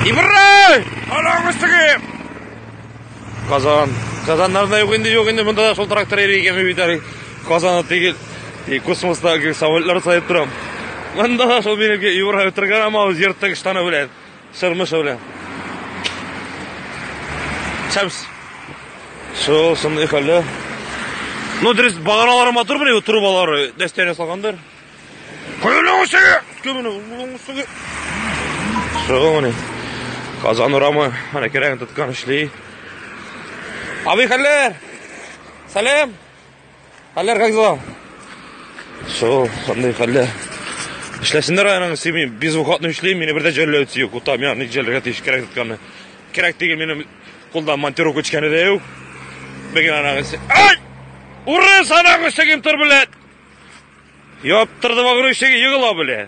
Ибрай! Анаң өстеге! Казан. Казаннарда юк инде, юк инде, монда да шул трактор йөри икән бит әле. Казаны түгел, и космоста самолетлар саеп торам. Монда да шул минеке Ибрай утырган ама үз ертык штаны белән, шырмышы белән. Шәмс. Шул шундый хәлләр. Ну, дөрес, баганалары матур менә, трубалары дәстән ясалгандыр. Куелың өстеге! Кемне өстеге? Шул менә. Казан урамы, менә кирәген тоткан эшли. Абый, хәлләр! Сәлам! Хәлләр, как дела? Шул, шундый хәлләр. Эшләсеннәр аның семи, без выходной эшлим, мине бер дә җәлләү юк. Ута, миңа ник җәлләргә тиеш кирәк тотканны. Кирәк түгел минем кулдан монтировка үткәне дә юк. Бүген анагысы. Ай! Урыс анагысы кем тор белән? Яптырды вагрущиге егыла белә.